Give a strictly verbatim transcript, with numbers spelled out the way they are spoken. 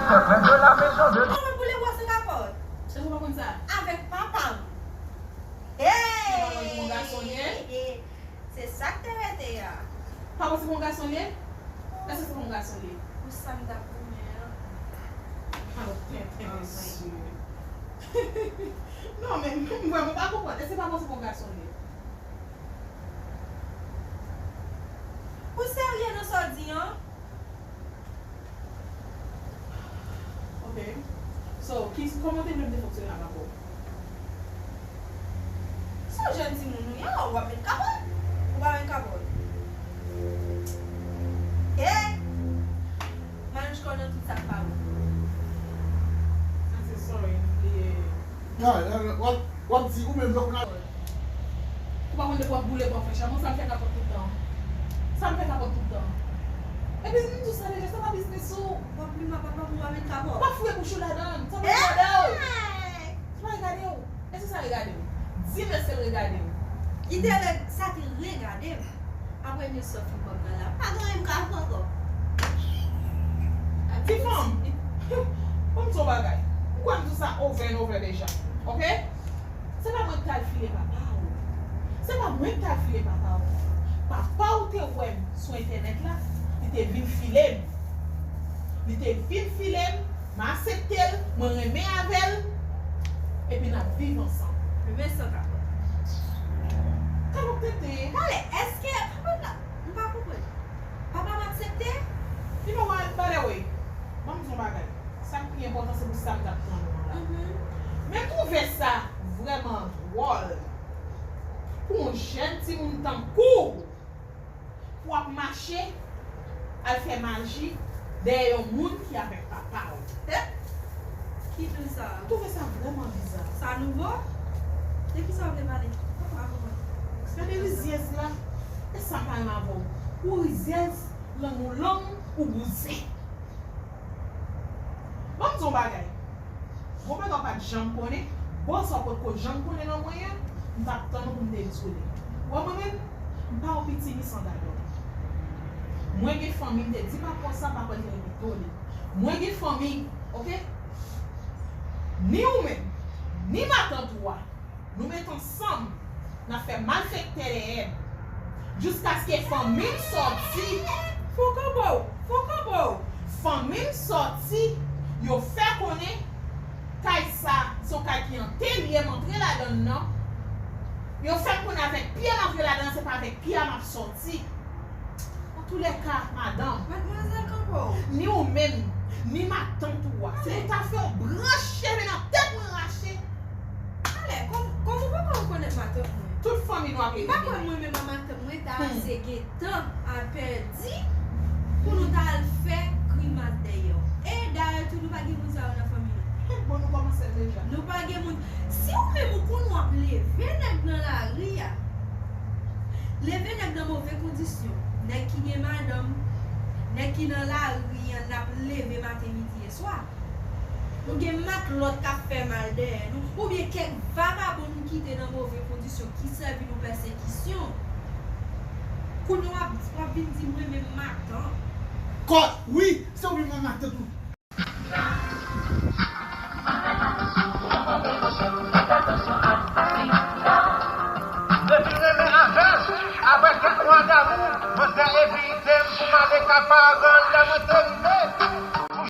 Mwen mwen boule bwa san kapòt. Èske w pa konn sa? Avèk papa m. Hey! Ou pa konn se bon gason l ye? Se sa k te rete a. Papa se bon gason l ye? Èske se bon gason l ye? Pou sa m t ap goumen an. Alò, tenten, mesye. Non, men, m vrèman pa konprann. Èske papa se bon gason l ye? Ou serye nan sa w di an? Ok. So, ki, kòman w te vle m te fonksyone avèk ou? Se yon jèn timoun ou ye, w ap met kapòt? Ou pa met kapòt? Hey! Manouch kò nan tout sa k pa ou. Sa se sorry, m bliye. Nan, nan, nan, w ap, w ap di ou menm lè w konn al. Ou pa konn depi w ap boule bwa frèch la, bon, sa m fè kapòt tout tan. Sa m fè kapòt tout tan. Epi m di w sa deja, sa pa biznis ou. W ap plimen papa m, ou pa met kapòt. Ou pa foure bouch ou ladan l. Sa pa regade w. Sa pa regade w. Èske sa regade w? Di m èske l regade w. Li te re-, sa te regade m. Apre mesye w fin ban m nan la, pa gen anyen m ka fè ankò. Ti fanm, ban m di w yon bagay. M kwè m di w sa over and over deja. Ok? Se pa mwen k t al file papa w. Se pa mwen k t al file papa w. Papa w te wè m sou entènèt la, li te vin file m. Li te vin file m, m aksepte l, mwen renmen avè l, epi n ap viv ansanm. Renmen san kapòt. Kapòt tenten. Talè, èske, kapòt la, m pa konprann. Papa m aksepte? You know what, by the way, ban m di w yon bagay. Sa k pi enpòtan, se pou sa m t ap tann ou an la. Mhm. Men m twouve sa vrèman dwòl pou yon jèn timoun tankou w, pou w ap mache al fè maji dèyè yon moun ki avèk papa w. He? Ki jan sa? M twouve sa vrèman biza. Sa nouvo? De ki sa w vle pale? Papa, papa. Gade rizyèz la. E sa m pa renmen avè w. Ou rizyèz, lanmou long, ou bouzen. Ban m di w yon bagay. Gon bagay w pa t janm konnen, bon sa w potko janm konnen nan mwen an, m t ap tann ou pou m te di w li. Ou wè mwen menm, m pa yon pitimi san dadòl. Mwen gen fanmi, m te di papa w sa, papa l te repete w li. Mwen gen fanmi, ok? Ni ou menm, ni matant ou a, nou met ansanm, n ap fè malfektè dèyè m. Jiskaske fanmi m sòti. Fon kanpe w, fon kanpe w. Fanmi m sòti, yo fè konnen kay sa, se yon kay ki ante l ye, m antre ladan l nan. Yo fè m konnen avèk pye m antre ladan l, se pa avèk pye a m ap sòti. Antoulèka, madanm, Madmwazèl, kanpe w. Ni ou menm, ni matant ou a, si nou ta fè yon branch cheve nan tèt mwen rache. Talè, kòm, kòm ou poko rekonèt matant mwen? Tout fanmi nou ap evite. M pa kwè mwen menm ak matant mwen ta ase gen tan a pèdi pou nou ta al fè grimas dèyè w. E dayè tou, nou pa gen moun sa yo nan fanmi nou. Bon, nou kòmanse l deja. Nou pa gen moun. Si ou menm ou konn w ap leve nèg nan lari a, leve nèg nan move kondisyon, nèg ki gen madanm, nèg ki nan lari an, n ap leve maten, midi e swa. Nou gen matlòt k ap fè mal dèyè nou, oubyen kèk vagabon nou kite nan move kondisyon ki sèvi nou pèsekisyon. Kounye a w ap, w ap vin di mwen menm matant. Kòt, wi, se ou menm nan matant ou. Depi m renmen avè l, apre kèk mwa damou, manzè envite m pou m ale kay paran l lè mwen te rive.